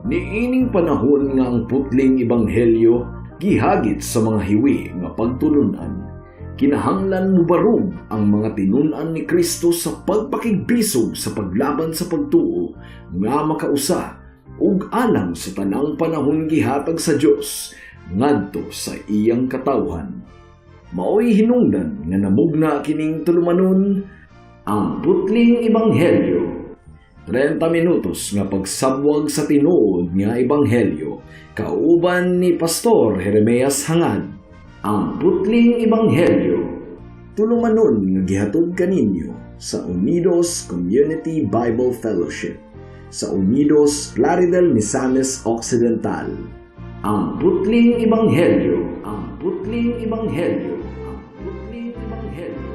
Niining panahon nga ang putling ebanghelyo gihagit sa mga hiwi nga pagtulunan, kinahanglan mubarog ang mga tinun-an ni Kristo sa pagpakigbisog sa paglaban sa pagtuo nga makausa ug alang sa tanang panahon gihatag sa Dios ngadto sa iyang katawhan. Maoy hinungdan nga namugna kining tulumanon, Ang Putling Ebanghelyo. 30 minutos nga pagsabwag sa tinuod nga ebanghelyo kauban ni Pastor Jeremias Hangad. Ang Putling Ebanghelyo. Tulumanon nga gihatod kaninyo sa Unidos Community Bible Fellowship sa Unidos, Plaridel, Misamis Occidental. Ang Putling Ebanghelyo. Ang Putling Ebanghelyo. Ang Putling Ebanghelyo.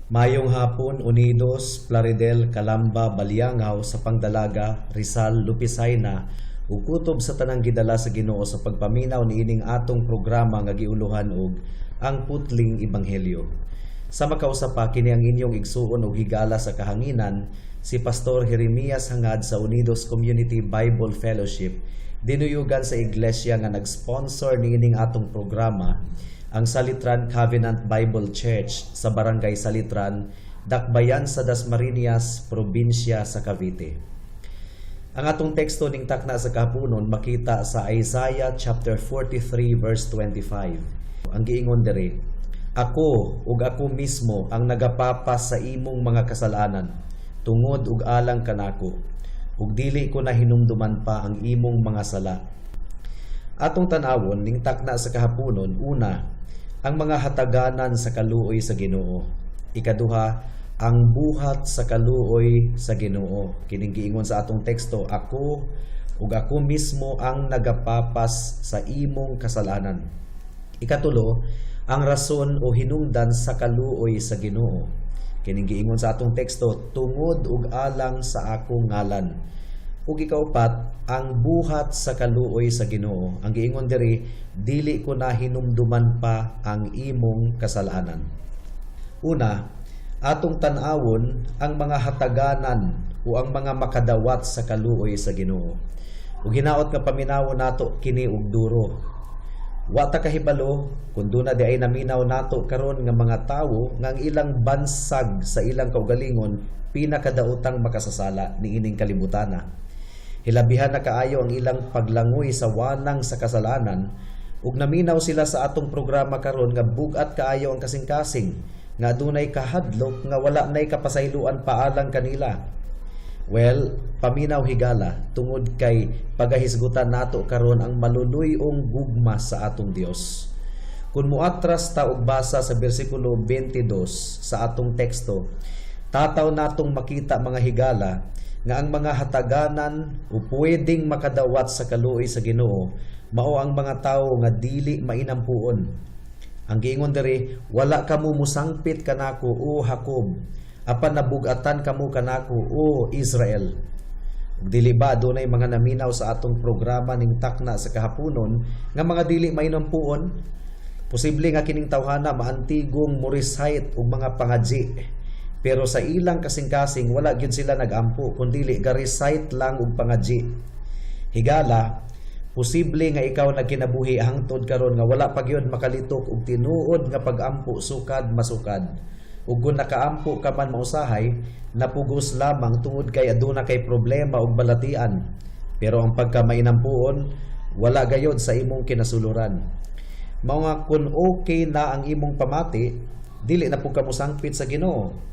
Mayong hapon, Unidos, Plaridel, Calamba, Baliangao, sa Pangdalaga, Rizal, Lupisayna, ug kutob sa tanang gidala sa Ginoo sa pagpaminaw niining atong programa nga giuluhan og Ang Putling Ebanghelyo. Sa makausa pa, kini ang inyong igsuon og higala sa kahanginan, si Pastor Jeremias Hangad sa Unidos Community Bible Fellowship, dinuyugan sa iglesia nga nag-sponsor niining atong programa, ang Salitran Covenant Bible Church sa Barangay Salitran, Dakbayan sa Dasmariñas, probinsya sa Cavite. Ang atong teksto ning takna sa kahaponon makita sa Isaiah chapter 43 verse 25. Ang giingon diri, "Ako ug ako mismo ang nagapapas sa imong mga kasalanan tungod ug alang kanako, ug dili ko na hinumduman pa ang imong mga sala." Atong tan-awon ning takna sa kahaponon, una, ang mga hataganan sa kaluoy sa Ginoo. Ikaduha, ang buhat sa kaluoy sa Ginoo. Kining giingon sa atong teksto, "Ako ug ako mismo ang nagapapas sa imong kasalanan." Ikatulo, ang rason o hinungdan sa kaluoy sa Ginoo. Kining giingon sa atong teksto, "Tungod ug alang sa akong ngalan." Ug ikaupat, ang buhat sa kaluoy sa Ginoo. Ang giingon diri, "Dili ko na hinumduman pa ang imong kasalanan." Una, atong tan-awon ang mga hataganan o ang mga makadawat sa kaluoy sa Ginoo. Ug hinaot nga paminawon nato kini og duro. Wa ta kahibalo kung duna di ay naminaw nato karon nga mga tawo nga ang ilang bansag sa ilang kaugalingon pinakadaotang makasasala niining kalibutana. Hilabihan na kaayo ang ilang paglangoy sa wanang sa kasalanan ug naminaw sila sa atong programa karon nga bug-at kaayo ang kasing-kasing nga adunay kahadlok nga wala nay kapasayloan paalang kanila. Well, paminaw higala tungod kay pagahisgutan nato karon ang maluluy-ong gugma sa atong Dios. Kung muatras ta og basa sa bersikulo 22 sa atong teksto, tataw natong makita, mga higala, nga ang mga hataganan o pwedeng makadawat sa kaluoy sa Ginoo mao ang mga tawo nga dili mainampuon. Ang giingon diri, "Wala kamo musangpit kanako, o Jacob, apan nabugatan kamo kanako, o Israel." Ug dili ba adunay mga naminaw sa atong programa ning takna sa kahaponon nga mga dili mainampuon? Posible nga kining tawhana maantigong mo-recite og mga pangadji. Pero sa ilang kasing-kasing wala gyud sila nagampo kundili ga-recite lang og pangadji. Higala, posible nga ikaw nagkinabuhi hangtod karon nga wala pa gyud makalitok og tinuod nga pag-ampo sukad masukad. Ug kung nakaampo ka man mausahay, napugos lamang tungod kay aduna kay problema ug balatian. Pero ang pagkamainampuon, wala gayod sa imong kinasuluran. Mao nga kung okay na ang imong pamati, dili na pud ka mosangpit sa Ginoo.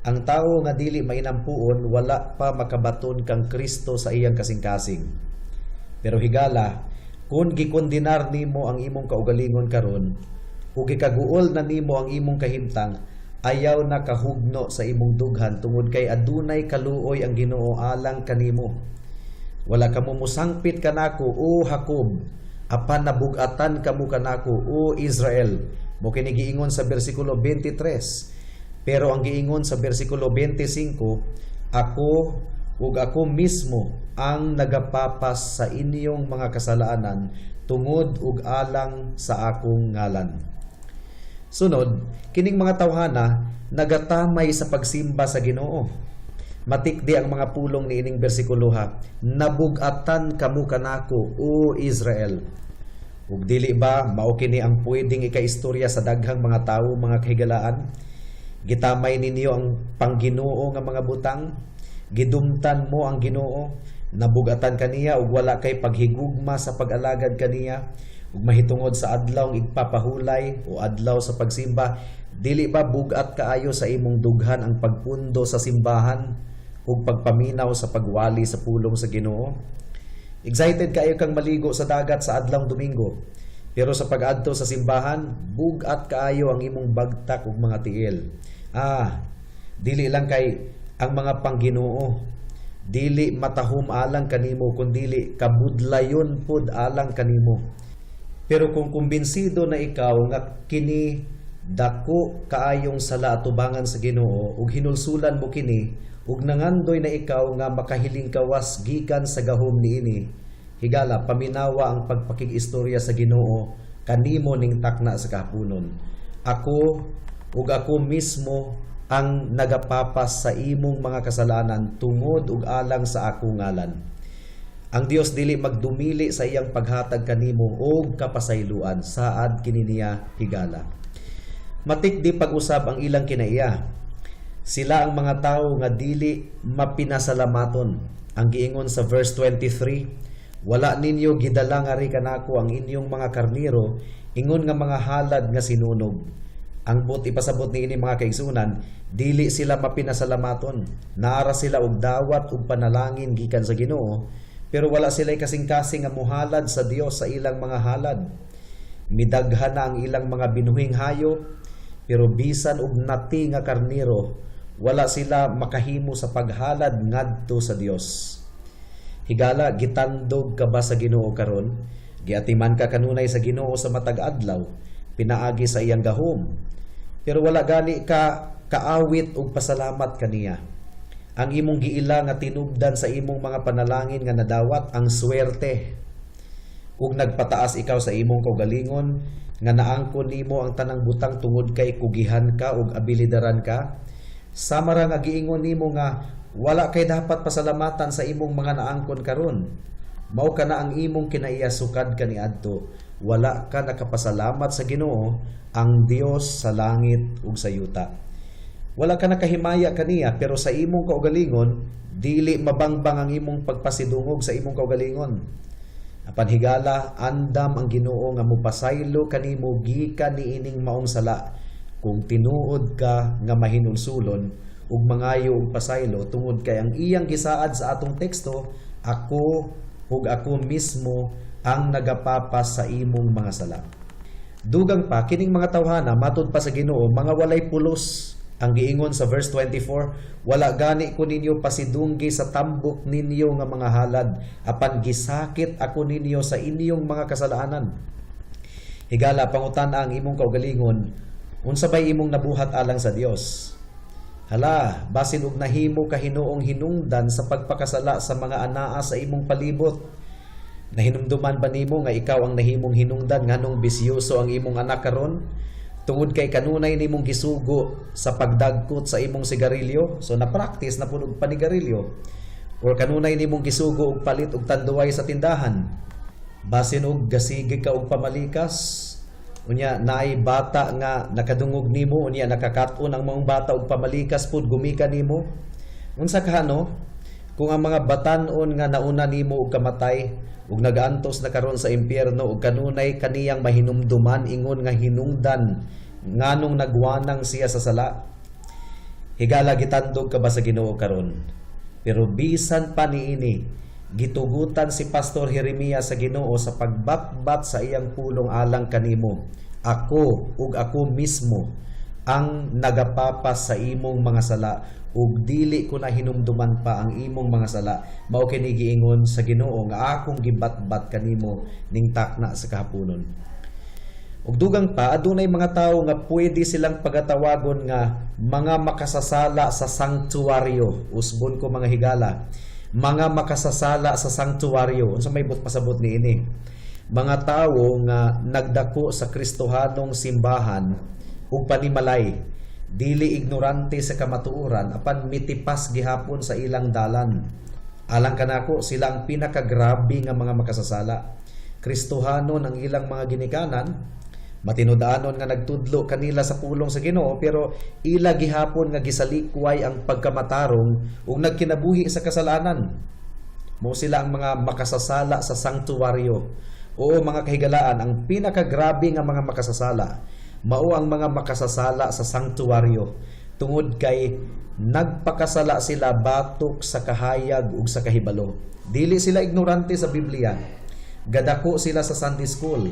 Ang tawo nga dili mainampuon wala pa makabaton kang Kristo sa iyang kasing-kasing. Pero higala, kung gikondenar nimo ang imong kaugalingon karon ug gikaguol na nimo ang imong kahimtang, ayaw na kahugno sa imong dughan tungod kay adunay kaluoy ang Ginoo alang kanimo. "Wala kamo musangpit kanako, o Jacob, apan nabugatan kamo kanako, o Israel." Mo kini giingon sa bersikulo 23. Pero ang giingon sa bersikulo 25, "Ako ug ako mismo ang nagapapas sa inyong mga kasalanan tungod ug alang sa akong ngalan." Sunod, kining mga tawhana nagatamay sa pagsimba sa Ginoo. Matikdi ang mga pulong niining bersikulo ha. "Nabug-atan kamo kanako, o Israel." Ug dili ba mao kini ang pwedeng ikaistorya sa daghang mga tawo, mga kahigalaan? Gitamay ninyo ang pangginoo nga mga butang, gidumtan mo ang Ginoo, nabugatan kaniya ug wala kay paghigugma sa pag-alagad kaniya, ug mahitungod sa adlaw igpapahulay o adlaw sa pagsimba, dili ba bugat kaayo sa imong dughan ang pagpundo sa simbahan ug pagpaminaw sa pagwali sa pulong sa Ginoo? Excited kaayo kang maligo sa dagat sa adlawng Domingo. Pero sa pag-adto sa simbahan, bugat kaayo ang imong bagtak ug mga tiil. Ah, dili lang kay ang mga pangginoo dili matahom alang kanimo, kundili kabudlayon pod alang kanimo. Pero kung kumbinsido na ikaw nga kini dako kaayong sala atubangan sa Ginoo ug hinulsulan mo kini ug nangandoy na ikaw nga makahiling kawas gikan sa gahom niini, higala, paminawa ang pagpakig-istorya sa Ginoo kanimo ning takna sa kahaponon. "Ako ug ako mismo ang nagapapas sa imong mga kasalanan tungod ug alang sa akong ngalan." Ang Dios dili magdumili sa iyang paghatag kanimo og kapasayloan. Saad kini niya, higala. Matikdi pag-usab ang ilang kinaiya. Sila ang mga tawo nga dili mapinasalamaton. Ang giingon sa verse 23, "Wala ninyo gidala ngari kanako ang inyong mga karniro ingon nga mga halad nga sinunog." Ang buot ipasabot niini, mga kaigsunan, dili sila mapinasalamaton. Naara sila og dawat ug panalangin gikan sa Ginoo, pero wala sila kasing-kasing nga muhalad sa Dios sa ilang mga halad. Midaghan na ang ilang mga binuhing hayop, pero bisan og nati nga karniro, wala sila makahimo sa paghalad ngadto sa Dios. Higala, gitandog ka ba sa Ginoo karon? Giatiman ka kanunay sa Ginoo sa matag adlaw, pinaagi sa iyang gahom. Pero wala gani ka kaawit og pasalamat kaniya. Ang imong giila nga tinubdan sa imong mga panalangin nga nadawat ang swerte. Ug nagpataas ikaw sa imong kaugalingon nga naangkon nimo ang tanang butang tungod kay kugihan ka ug abilidaran ka. Sama ra nga giingon nimo nga wala kay dapat pasalamatan sa imong mga naangkon karon. Mao kana ang imong kinaiya sukad kaniadto. Wala ka nakapasalamat sa Ginoo, ang Dios sa langit ug sa yuta. Wala ka nakahimaya kaniya, pero sa imong kaugalingon dili mabangbang ang imong pagpasidungog sa imong kaugalingon. Apan higala, andam ang Ginoo nga mopasaylo kanimo gikan niining maong sala kung tinuod ka nga mahinulsulon ug mangayo og pasaylo, tungod kay ang iyang gisaad sa atong teksto, "Ako ug ako mismo ang nagapapas sa imong mga sala." Dugang pa, kining mga tawhana, matud pa sa Ginoo, mga walay pulos. Ang giingon sa verse 24, "Wala gani ko ninyo pasidunggi sa tambok ninyo nga mga halad, apan gisakit ako ninyo sa inyong mga kasalanan." Higala, pangutan ang imong kaugalingon, unsa bay imong nabuhat alang sa Dios? Hala, basin og nahimo ka hinuong hinungdan sa pagpakasala sa mga anaa sa imong palibot. Nahinumduman ba nimo nga ikaw ang nahimong hinungdan nganong bisyoso ang imong anak karon? Tungod kay kanunay nimong gisugo sa pagdagkot sa imong sigarilyo, so na-practice na pud og panigarilyo. Or kanunay nimong gisugo og palit og tanduay sa tindahan. Basin og gasige ka og pamalikas, unya naay bata nga nakadungog nimo, unya nakakat-on ang maong bata og pamalikas pud gumikan nimo. Unsa ka no? Kung ang mga batan-on nga nauna nimo og kamatay ug nagaantos na karon sa impyerno ug kanunay kaniyang mahinumduman ingon nga hinungdan nganong nagwanang siya sa sala. Higala, gitandog ka ba sa Ginoo karon? Pero bisan pa niini, gitugutan si Pastor Jeremias sa Ginoo sa pagbatbat sa iyang pulong alang kanimo. "Ako ug ako mismo ang nagapapas sa imong mga sala ug dili ko na hinumduman pa ang imong mga sala." Mao kini giingon sa Ginoo nga akong gibatbat kanimo ning takna sa kahaponon. Ug dugang pa, adunay mga tawo nga pwede silang pagatawagon nga mga makasasala sa sanktuaryo. Usbon ko, mga higala. Mga makasasala sa sanktuaryo. Unsa may buot pasabot niini? Mga tawo nga nagdako sa Kristohanong simbahan ug panimalay, dili ignorante sa kamatuoran, apan mitipas gihapon sa ilang dalan. Alang kanako, sila ang pinakagrabe nga mga makasasala. Kristohanon ang ilang mga ginikanan, matinud-anon nga nagtudlo kanila sa pulong sa Ginoo, pero ila gihapon nga gisalikway ang pagkamatarong ug nagkinabuhi sa kasalanan. Mao sila ang mga makasasala sa sanktuaryo. Oo, mga kahigalaan, ang pinakagrabe nga mga makasasala mao ang mga makasasala sa sanktuaryo, tungod kay nagpakasala sila batok sa kahayag ug sa kahibalo. Dili sila ignorante sa Biblia. Gadako sila sa Sunday school,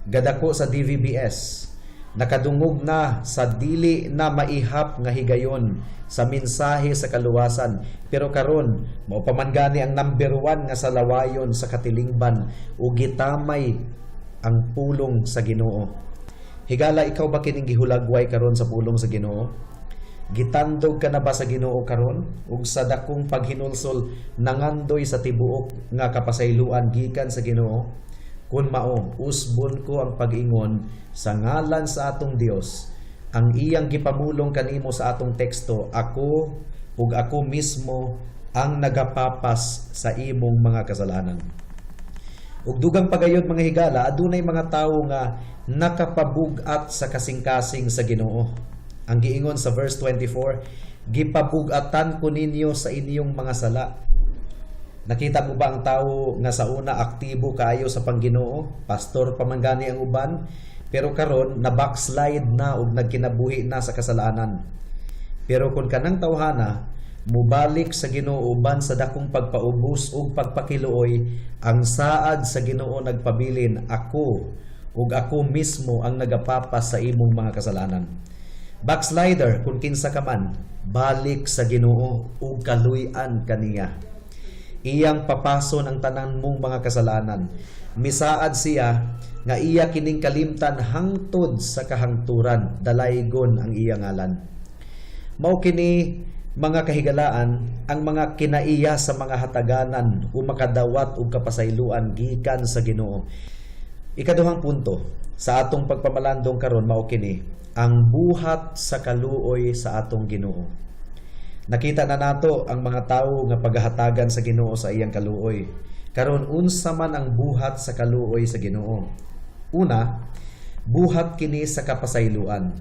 gadako sa DVBS, nakadungog na sa dili na maihap nga higayon sa mensahe sa kaluwasan, pero karon mao pa man gani ang number 1 nga salawayon sa katilingban ug gitamay ang pulong sa Ginoo. Higala, ikaw ba kining gihulagway karon sa pulong sa Ginoo? Gitandog ka na ba sa Ginoo karon ug sa dakong paghinulsol nangandoy sa tibuok nga kapasayloan gikan sa Ginoo? Kung mao, usbon ko ang pag-ingon sa ngalan sa atong Dios, ang iyang gipamulong kanimo sa atong teksto, "Ako ug ako mismo ang nagapapas sa imong mga kasalanan." Ug dugang pagayod, mga higala, adunay mga tawo nga nakapabug-at sa kasing-kasing sa Ginoo. Ang giingon sa verse 24, "Gipabug-atan ko ninyo sa inyong mga sala." Nakita mo ba ang tao nga sa una aktibo kaayo sa pangginoo, pastor pa man gani ang uban, pero karon na backslide na ug nagkinabuhi na sa kasalanan? Pero kung kanang tawhana mubalik sa Ginoo uban sa dakong pagpaubos ug pagpakiluoy, ang saad sa Ginoo nagpabilin, "Ako ug ako mismo ang nagapapas sa imong mga kasalanan." Backslider, kung kinsa ka man, balik sa Ginoo ug kaluy-an kaniya. Iyang papason ang tanan mong mga kasalanan. Misaad siya nga iya kining kalimtan hangtod sa kahangturan, dalaygon ang iya ngalan. Mao kini, mga kahigalaan, ang mga kinaiya sa mga hataganan o makadawat og kapasayloan gikan sa Ginoo. Ikaduhang punto sa atong pagpamalandong karon mao kini ang buhat sa kaluoy sa atong Ginoo. Nakita na nato ang mga tawo nga paghahatagan sa Ginoo sa iyang kaluoy. Karon, unsa man ang buhat sa kaluoy sa Ginoo? Una, buhat kini sa kapasayloan.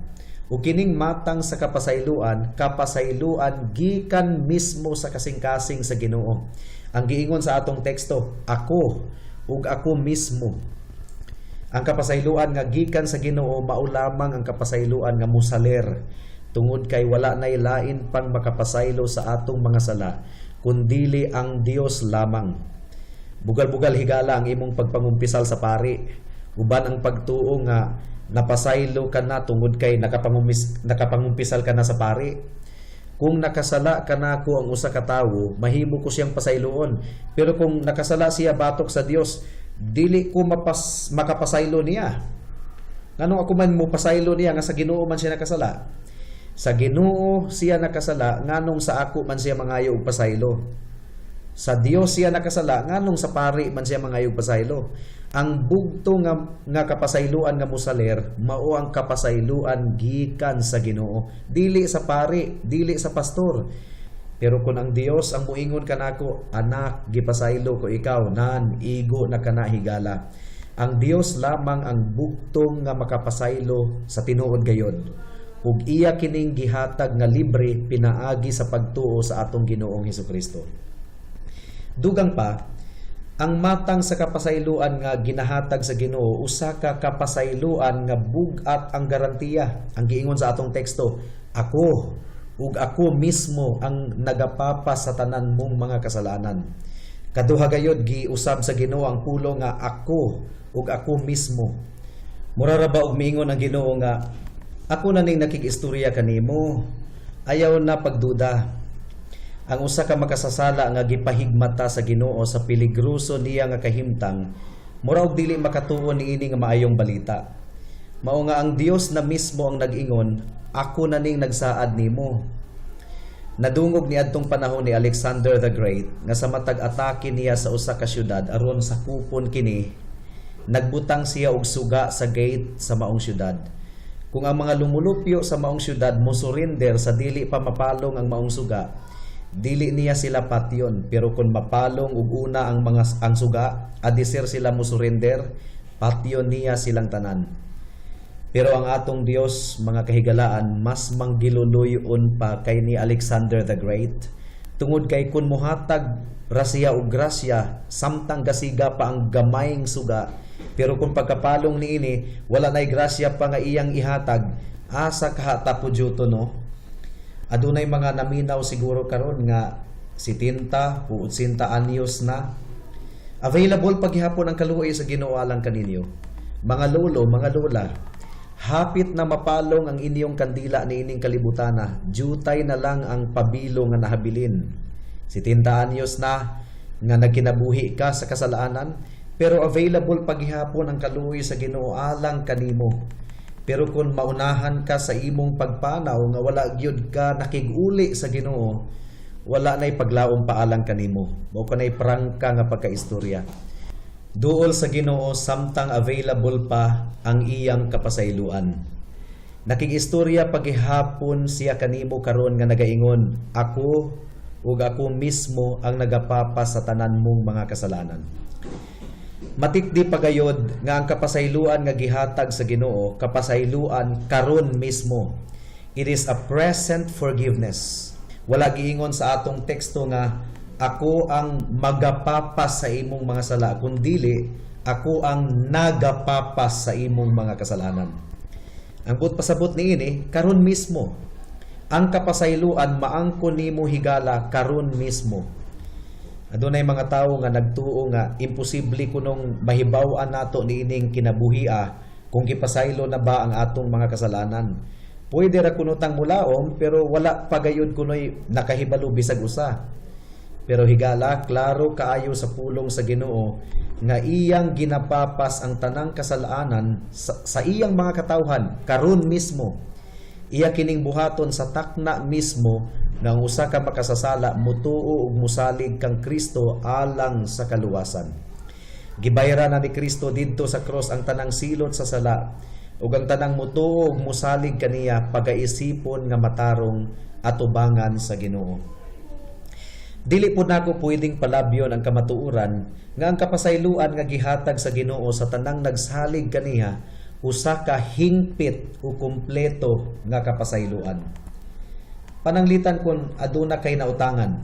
Ug kining matang sa kapasayloan, kapasayloan gikan mismo sa kasing-kasing sa Ginoo. Ang giingon sa atong teksto, "Ako ug ako mismo." Ang kapasayloan nga gikan sa Ginoo mao lamang ang kapasayloan nga musaler, tungod kay wala nay lain pang makapasaylo sa atong mga sala kundili ang Dios lamang. Bugal-bugal, higala, ang imong pagpangumpisal sa pari uban ang pagtuo nga napasaylo ka na tungod kay nakapangumpisal ka na sa pari. Kung nakasala kanako ang usa ka tawo, mahimo ko siyang pasayloon. Pero kung nakasala siya batok sa Dios, dili ko makapasaylo niya. Nganong ako man mo pasaylo niya nga sa Ginoo man siya nakasala? Sa Ginoo siya nakasala, nganong sa ako man siya mangayo og pasaylo? Sa Dios siya nakasala, nganong sa pari man siya mangayo og pasaylo? Ang bugto nga kapasayloan nga musaler mao ang kapasayloan gikan sa Ginoo, dili sa pari, dili sa pastor. Pero kung ang Dios ang muingon kanako, "Anak, gipasaylo ko ikaw," nan igo na kana, higala. Ang Dios lamang ang bugtong nga makapasaylo sa tinuod gayod. Ug iya kining gihatag nga libre pinaagi sa pagtuo sa atong Ginoong Hesukristo. Dugang pa, ang matang sa kapasayloan nga ginahatag sa Ginoo usa ka kapasayloan nga bug-at ang garantiya. Ang giingon sa atong teksto, "Ako ug ako mismo ang nagapapas sa tanan mong mga kasalanan." Kaduha gayod giusab sa Ginoo ang pulo nga "ako" ug "ako mismo". Mura ra ba og miingon ang Ginoo nga, "Ako na ning nakig-istorya kanimo. Ayaw na pagduda." Ang usa ka makasasala nga gipahigmata sa Ginoo sa peligroso niya nga kahimtang, mura og dili makatuo niini nga maayong balita. Mao nga ang Dios na mismo ang nag-ingon, "Ako na ning nagsaad nimo." Nadungog ni adtong panahon ni Alexander the Great nga sa matag atake niya sa usa ka syudad aron sakupon kini, nagbutang siya og suga sa gate sa maong syudad. Kung ang mga lumulupyo sa maong syudad mo surrender sa dili pa mapalong ang maong suga, dili niya sila patyon, pero kung mapalong og una ang suga, adiser sila mo surrender, patyon niya silang tanan. Pero ang atong Dios, mga kahigalaan, mas manggiluluyon pa kay ni Alexander the Great. Tungod kay kung muhatag ra siya og grasya samtang gasiga pa ang gamayng suga, pero kung pagkapalong niini wala nay grasya pa nga iyang ihatag, asa kaha ta pudyuto, no? Adunay mga naminaw siguro karon nga 70 o 80 anyos na. Available paghihapon ang kaluoy sa Ginoo alang kaninyo. Mga lolo, mga lola, hapit na mapalong ang inyong kandila niining kalibutana. Jutay na lang ang pabilo nga nahabilin. 70 anyos na nga nagkinabuhi ka sa kasalanan, pero available paghihapon ang kaluoy sa Ginoo alang kanimo. Pero kung maunahan ka sa imong pagpanaw nga wala gyud ka nakig-uli sa Ginoo, wala na'y paglaom paalang kanimo. Mao kanay prangka nga pagkaistorya. Duol sa Ginoo samtang available pa ang iyang kapasayloan. Nakig-istorya paghihapon siya kanimo karon nga nagaingon, "Ako ug ako mismo ang nagapapas sa tanan mong mga kasalanan." Matikdi pagayod nga ang kapasayloan nga gihatag sa Ginoo, kapasayloan karon mismo. It is a present forgiveness. Wala giingon sa atong teksto nga "Ako ang magapapas sa imong mga sala," kundili "Ako ang nagapapas sa imong mga kasalanan." Ang buot pasabot niini, karon mismo. Ang kapasayloan maangkon nimo, higala, karon mismo. Adunay mga tawo nga nagtuo nga imposible kunong mahibaw-an nato niining kinabuhia kung gipasaylo na ba ang atong mga kasalanan. Pwede ra kuno tang mulaom, pero wala pa gayud kunoy nakahibalo bisag usa. Pero higala, klaro kaayo sa pulong sa Ginoo nga iyang ginapapas ang tanang kasalanan sa iyang mga katawhan karon mismo. Iya kining buhaton sa takna mismo nga ang usa ka makasasala mutuo ug musalig kang Kristo alang sa kaluwasan. Gibayran na ni Kristo didto sa cross ang tanang silot sa sala ug ang tanang mutuo ug musalig kaniya pagaisipon nga matarong atubangan sa Ginoo. Dili pud nako pwedeng palabyon ang kamatuoran nga ang kapasayloan nga gihatag sa Ginoo sa tanang nagsalig kaniya usa ka hingpit o kumpleto nga kapasayloan. Pananglitan kon aduna kay nautangan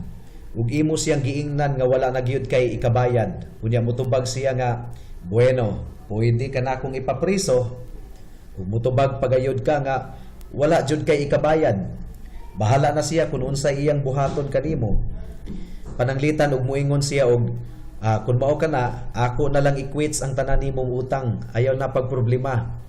ug imo siyang giingnan nga wala na gyud kay ikabayad. Unya mutubag siya nga, "Bueno, pwede ka na akong ipapriso." Ug mutubag pagayod ka nga wala jud kay ikabayad. Bahala na siya kung unsa iyang buhaton kanimo. Pananglitan og muingon siya og, "Kung mao ka na, ako na lang i-quits ang tanan nimong utang. Ayaw na pagproblema."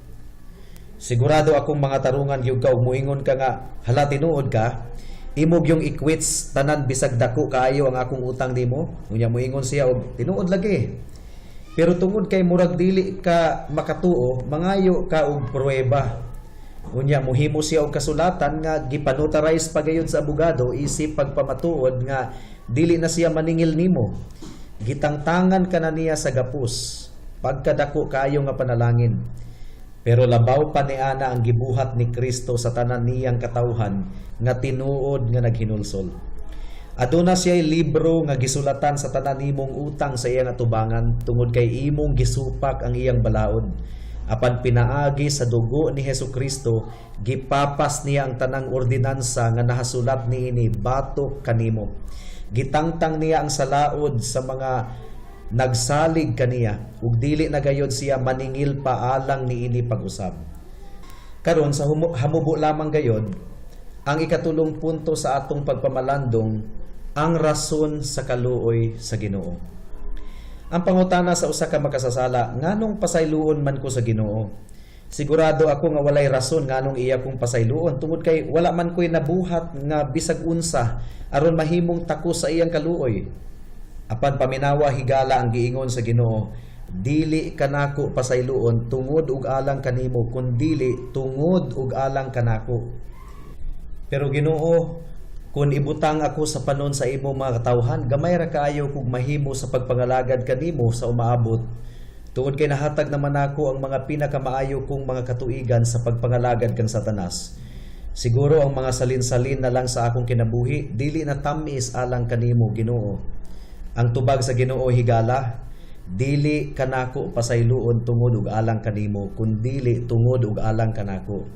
Sigurado akong mga tarungan gyud ka ug muingon ka nga, "Hala, tinuod ka? Imo gyung i-quits tanan bisag dako kaayo ang akong utang nimo?" Unya muingon siya og, "Tinuod lagi." Pero tungod kay murag dili ka makatuo, mangayo ka og pruweba. Unya muhimo siya og kasulatan nga gipanotarize pa gayud sa abogado isip pagpamatuod nga dili na siya maningil nimo. Gitangtangan ka na niya sa gapos. Pagkadako kaayo nga panalangin. Pero labaw pa ni ana ang gibuhat ni Kristo sa tanan niyang katawhan nga tinuod nga naghinulsol. Aduna siya'y libro nga gisulatan sa tanan nimong utang sa iyang atubangan tungod kay imong gisupak ang iyang balaod. Apan pinaagi sa dugo ni Hesus Kristo, gipapas niya ang tanang ordinansa nga nahasulat niini batok kanimo. Gitangtang niya ang salaod sa mga nagsalig kaniya ug dili na gayod siya maningil pa alang niini pag-usab. Karon sa hamubo lamang gayod, ang ikatulong punto sa atong pagpamalandong, ang rason sa kaluoy sa Ginoo. Ang pangutana sa usa ka makasasala, nganong pasayloon man ko sa Ginoo? Sigurado ako nga walay rason nganong iya kong pasayloon tungod kay wala man ko'y nabuhat nga bisag unsa aron mahimong takos sa iyang kaluoy. Apan paminawa, higala, ang giingon sa Ginoo. Dili kanako pasayloon tungod ug alang kanimo, kundili tungod ug alang kanako. Pero Ginoo, kung ibutang ako sa panon sa imong mga katawhan, gamay ra kaayo kog mahimo sa pagpangalagad kanimo sa umaabot. Tungod kay nahatag naman ako ang mga pinakamaayo kong mga katuigan sa pagpangalagad kang Satanas. Siguro ang mga salin-salin na lang sa akong kinabuhi, dili na tamis alang kanimo, Ginoo. Ang tubag sa Ginoo, "Higala, dili kanako pasayloon tungod ug alang kanimo, kundili tungod ug alang kanako.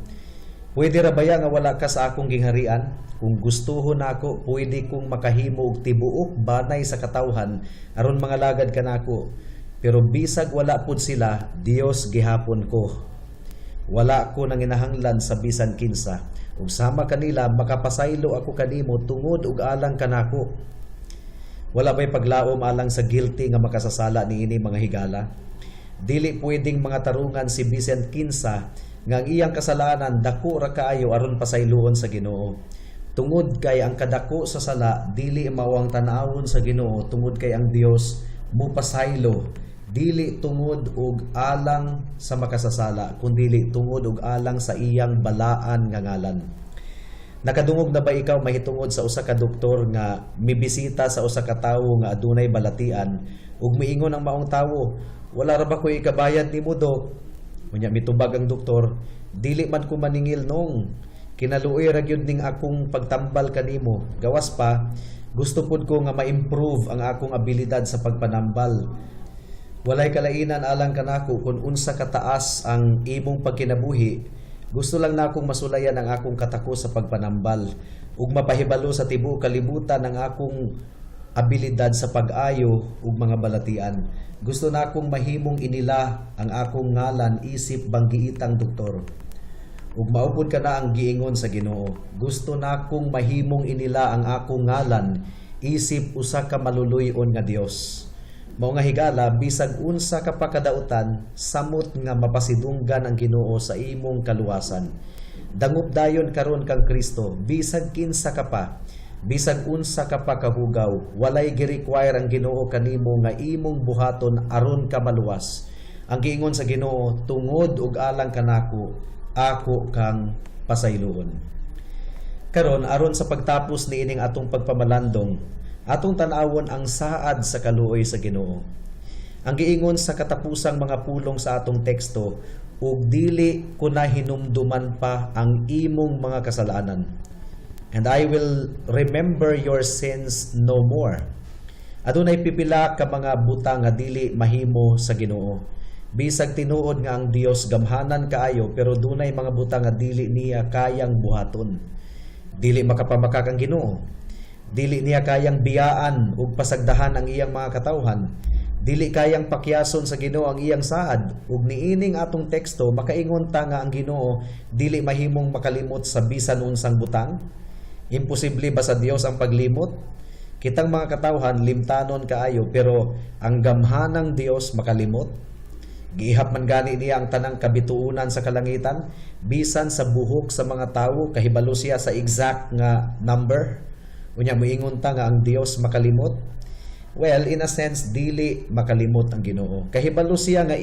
Pwede ra baya nga wala ka sa akong gingharian? Kung gustuhon nako, pwede kong makahimo og tibuok banay sa katawhan aron mangalagad kanako. Pero bisag wala pud sila, Dios gihapon ko. Wala ko nanginahanglan sa bisan kinsa. Ug sama kanila, makapasaylo ako kanimo tungod ug alang kanako." Wala ba'y paglaom alang sa guilty nga makasasala niini, mga higala? Dili pwedeng mga tarungan si bisan kinsa nga ang iyang kasalanan dako ra kaayo aron pasayloon sa Ginoo. Tungod kay ang kadako sa sala dili mao ang tan-awon sa Ginoo, tungod kay ang Dios mupasaylo dili tungod og alang sa makasasala, kundili tungod og alang sa iyang balaan nga ngalan. Nakadungog na ba ikaw mahitungod sa usa ka doktor nga mibisita sa usa ka tawo nga adunay balatian ug miingon ang maong tawo, "Wala ra ba ko'y ikabayad nimo, dok?" Unya mitubag ang doktor, "Dili man ko maningil nong. Kinaluoy ra gyud ning akong pagtambal kanimo. Gawas pa, gusto pud ko nga ma-improve ang akong abilidad sa pagpanambal. Walay kalainan alang kanako kung unsa kataas ang imong pagkinabuhi. Gusto lang nakong masulayan ang akong katako sa pagpanambal ug mapahibalo sa tibuok kalibutan ang akong abilidad sa pag-ayo ug mga balatian. Gusto nakong mahimong inila ang akong ngalan isip banggiitang doktor." Ug mao pud kana ang giingon sa Ginoo. "Gusto nakong mahimong inila ang akong ngalan isip usa ka maluluy-on nga Dios." Mao nga, higala, bisag unsa ka pa kadautan, samot nga mapasidunggan ang Ginoo sa imong kaluwasan. Dangop dayon karon kang Kristo, bisag kinsa ka pa, bisag unsa ka pa kahugaw, walay gi-require ang Ginoo kanimo nga imong buhaton aron ka maluwas. Ang giingon sa Ginoo, "Tungod ug alang kanako, ako kang pasayloon." Karon, aron sa pagtapos niining atong pagpamalandong, atong tan-awon ang saad sa kaluoy sa Ginoo. Ang giingon sa katapusang mga pulong sa atong teksto, "Ug dili ko na hinumduman pa ang imong mga kasalanan." "And I will remember your sins no more." Adunay pipila ka mga butang nga dili mahimo sa Ginoo. Bisag tinuod nga ang Dios gamhanan kaayo, pero dunay mga butang nga dili niya kayang buhaton. Dili makapamakak ang Ginoo. Dili niya kayang biyaan ug pasagdahan ang iyang mga katawhan. Dili kayang pakyason sa Ginoo ang iyang saad. Ug niining atong teksto, makaingon ta nga ang Ginoo dili mahimong makalimot sa bisan unsang butang. Imposible ba sa Dios ang paglimot? Kitang mga katawhan limtanon kaayo, pero ang gamhanang Dios makalimot? Giihap man gani niya ang tanang kabituonan sa kalangitan, bisan sa buhok sa mga tawo kahibalo siya sa exact nga number. Unya moingon ta nga ang Dios makalimot? Well, in a sense, dili makalimot ang Ginoo. Kahibalo siya nga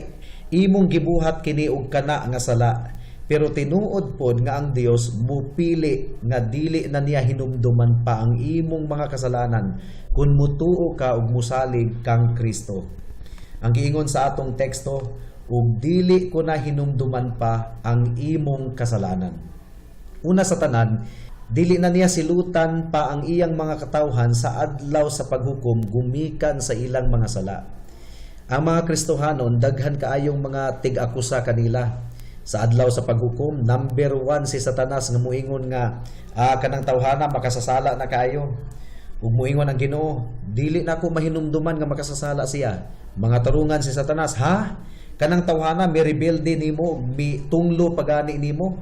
imong gibuhat kini og kana nga sala. Pero tinuod pod nga ang Dios mupili nga dili na niya hinumduman pa ang imong mga kasalanan kung mutuo ka ug musalig kang Kristo. Ang giingon sa atong teksto, "Ug dili ko na hinumduman pa ang imong kasalanan." Una sa tanan, dili na niya silutan pa ang iyang mga katawhan sa adlaw sa paghukom gumikan sa ilang mga sala. Ang mga Kristohanon, daghan kaayong mga tig-akusa kanila. Sa adlaw sa paghukom, number 1 si Satanas nga muingon nga kanang tawhana makasasala na kaayo. Ug muingon ang Ginoo, "Dili na ako mahinumduman nga makasasala siya." Mga tarungan si Satanas, "Ha? Kanang tawhana mi rebelde nimo, mi tunglo pagani nimo."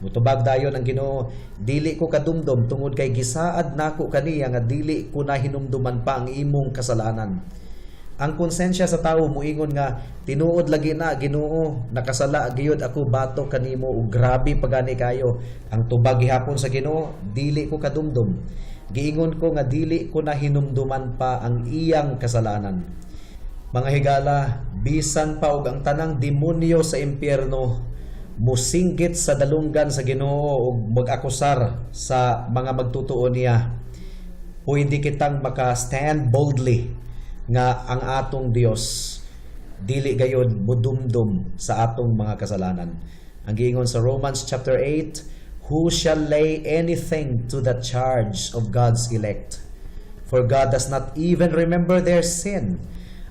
Mutubag dayon ang Ginoo, "Dili ko kadumdum tungod kay gisaad nako kaniya nga dili ko na hinumduman pa ang imong kasalanan." Ang konsensya sa tawo muingon nga, "Tinuod lagi na, Ginoo, nakasala gyud ako batok kanimo ug grabe pagani kayo." Ang tubag gihapon sa Ginoo, "Dili ko kadumdum. Giingon ko nga dili ko na hinumduman pa ang iyang kasalanan." Mga higala, bisan pa og ang tanang demonyo sa impyerno musinggit sa dalunggan sa Ginoo ug mag-akusar sa mga magtutuo niya, pwede kitang maka-stand boldly nga ang atong Dios dili gayod mudumdum sa atong mga kasalanan. Ang giingon sa Romans chapter 8, "Who shall lay anything to the charge of God's elect? For God does not even remember their sin."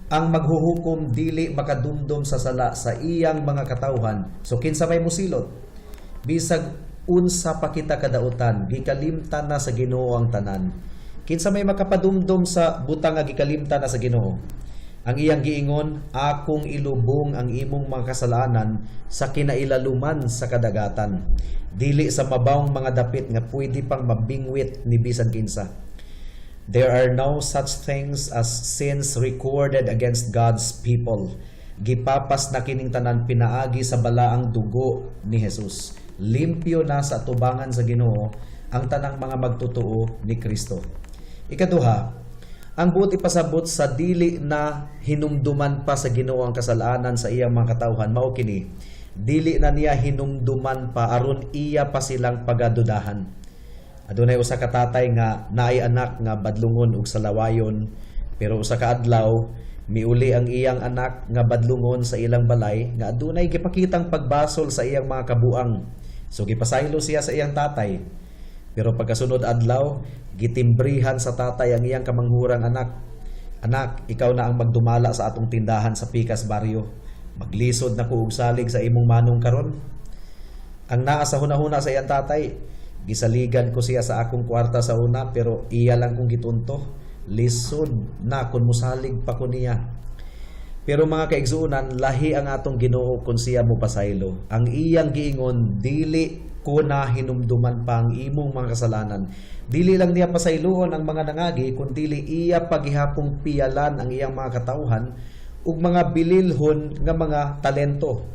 Ang maghuhukom dili makadumdum sa sala sa iyang mga katawhan. So kinsa may musilot? Bisag unsa pa kita kadautan, gikalimtan na sa Ginoo ang tanan. Kinsa may makapadumdum sa butang nga gikalimtan na sa Ginoo? Ang iyang giingon, "Akong ilubong ang imong mga kasalanan sa kinailaluman sa kadagatan." Dili sa mabawng mga dapit nga pwede pang mabingwit ni bisan kinsa. There are no such things as sins recorded against God's people. Gipapas na kining tanan pinaagi sa balaang dugo ni Jesus. Limpyo na sa atubangan sa Ginoo ang tanang mga magtotoo ni Kristo. Ikaduha, ang buot ipasabot sa dili na hinumduman pa sa Ginoo ang kasalanan sa iyang mga katawhan mao kini: dili na niya hinumduman pa aron iya pa silang pagadudahan. Adunay usa ka tatay nga naay anak nga badlungon ug salawayon, pero usa ka adlaw miuli ang iyang anak nga badlungon sa ilang balay nga adunay gipakitang pagbasol sa iyang mga kabuang. So gipasaylo siya sa iyang tatay. Pero pagkasunod adlaw, gitimbrihan sa tatay ang iyang kamanghurang anak. "Anak, ikaw na ang magdumala sa atong tindahan sa Pikas Baryo. Maglisod na ko og salig sa imong manong karon." Ang naa sa hunahuna sa iyang tatay, "Gisaligan ko siya sa akong kwarta sa una pero iya lang kong gitunto. Lisod na kung musalig pa ko niya." Pero mga kaigsuonan, lahi ang atong Ginoo kung siya mo pasaylo. Ang iyang giingon, "Dili ko na hinumduman pa ang imong mga kasalanan." Dili lang niya pasayloon ang mga nangagi, kundi iya pagihapong piyalan ang iyang mga katawhan ug mga bililhon nga mga talento.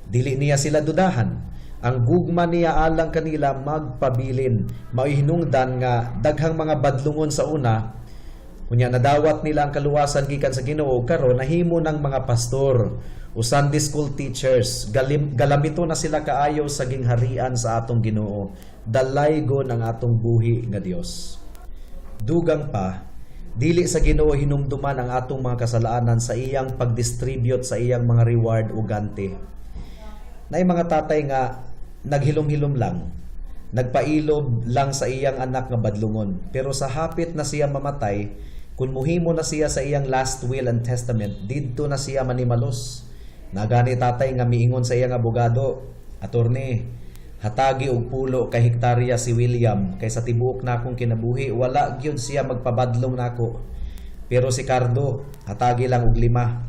Dili niya sila dudahan. Ang gugma niya alang kanila magpabilin. Mao'y hinungdan nga daghang mga badlungon sa una, unya nadawat nila ang kaluwasan gikan sa Ginoo, karon nahimo ng mga pastor o Sunday school teachers. Galamito na sila kaayo sa gingharian sa atong Ginoo. Dalaygon ang atong buhi nga Dios. Dugang pa, dili sa Ginoo hinumduman ang atong mga kasalanan sa iyang pagdistribute sa iyang mga reward o ganti. Naay mga tatay nga naghilom-hilom lang, nagpailob lang sa iyang anak nga badlungon. Pero sa hapit na siya mamatay, kung muhimo na siya sa iyang last will and testament, didto na siya manimalos. Naa gani tatay nga miingon sa iyang abogado, "Attorney, hatagi og 10 ka hektarya si William kay sa tibuok nakong kinabuhi wala gyud siya magpabadlong nako. Pero si Cardo, hatagi lang og 5.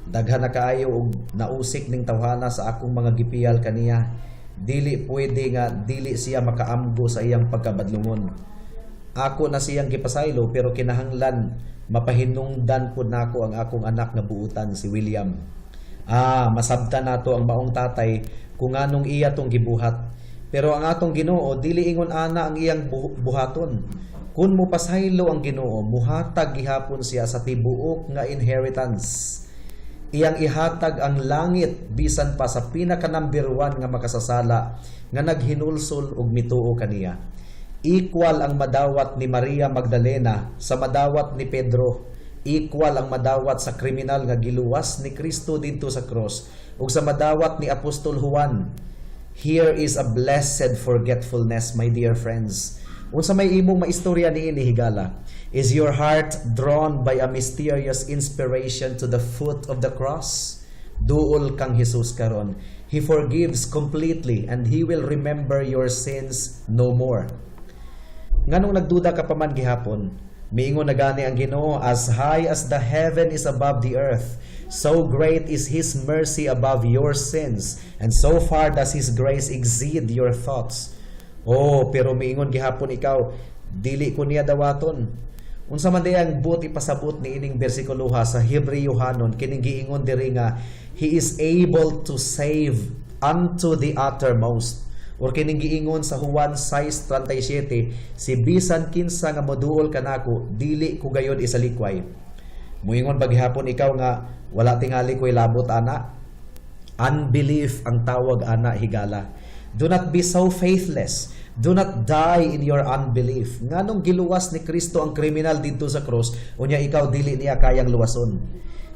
Daghan na kaayo og nausik ning tawhana sa akong mga gipiyal kaniya. Dili pwede nga dili siya makaamgo sa iyang pagkabadlungon. Ako na siyang gipasaylo pero kinahanglan mapahinungdan pud nako ang akong anak nga buutan, si William." Ah, masabtan nato ang maong tatay kung nganong iya tong gibuhat. Pero ang atong Ginoo dili ingon ana ang iyang buhaton. Kung mopasaylo ang Ginoo, muhatag gihapon siya sa tibuok nga inheritance. Iyang ihatag ang langit bisan pa sa pinaka number 1 nga makasasala nga naghinulsol og mituo kaniya. Equal ang madawat ni Maria Magdalena sa madawat ni Pedro. Equal ang madawat sa kriminal nga giluwas ni Kristo didto sa cross ug sa madawat ni Apostol Juan. Here is a blessed forgetfulness, my dear friends. Unsa may imong maistorya niini, higala? Is your heart drawn by a mysterious inspiration to the foot of the cross? Duol kang Jesus karon. He forgives completely and He will remember your sins no more. Nganong nagduda ka pa man gihapon? Miingon na gani ang Ginoo, "As high as the heaven is above the earth, so great is His mercy above your sins, and so far does His grace exceed your thoughts." Oh, pero miingon gihapon ikaw, "Dili ko niya dawaton." Unsa man diay ang buot ipasabot ni ining bersikulo ha sa Hebreohanon, kining giingon diri nga He is able to save unto the uttermost? Or kining giingon sa Juan 6:37, "Si bisan kinsa nga moduol kanako, dili ko gayod isalikway"? Muingon ba gihapon ikaw nga wala tingali ko'y labot ana? Unbelief ang tawag ana, higala. Do not be so faithless. Do not die in your unbelief. Nganong giluwas ni Kristo ang kriminal didto sa cross, unya ikaw dili niya kayang luwason?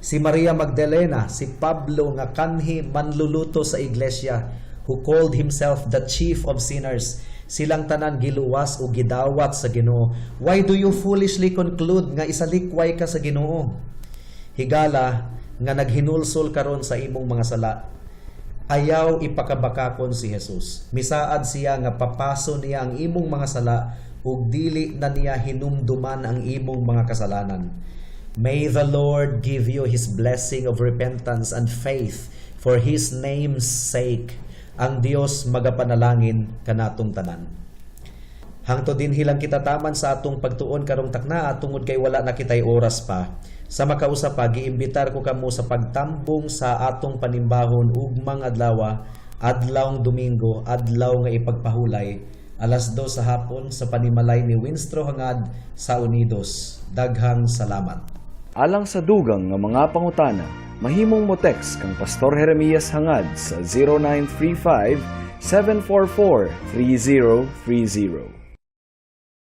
Si Maria Magdalena, si Pablo nga kanhi manluluto sa iglesia, who called himself the chief of sinners, silang tanan giluwas o gidawat sa Ginoo. Why do you foolishly conclude nga isalikway ka sa Ginoo? Higala nga naghinulsol karon sa imong mga sala, ayaw ipakabakakon si Jesus. Misaad siya nga papaso niya ang imong mga sala ug dili na niya hinumduman ang imong mga kasalanan. May the Lord give you His blessing of repentance and faith for His name's sake. Ang Dios magapanalangin kanatong tanan. Hangtod dinhi lang kita taman sa atong pagtuon karong takna tungod kay wala na kitay oras pa. Sa makausa pa, giimbitar ko kamo sa pagtambong sa atong panimbahon ugmang adlaw, adlawng Domingo, adlaw nga ipagpahulay, 2:00 sa hapon sa panimalay ni Winstro Hangad sa Unidos. Daghang salamat. Alang sa dugang nga mga pangutana, mahimong mo text kang Pastor Jeremias Hangad sa 0935 744 3030.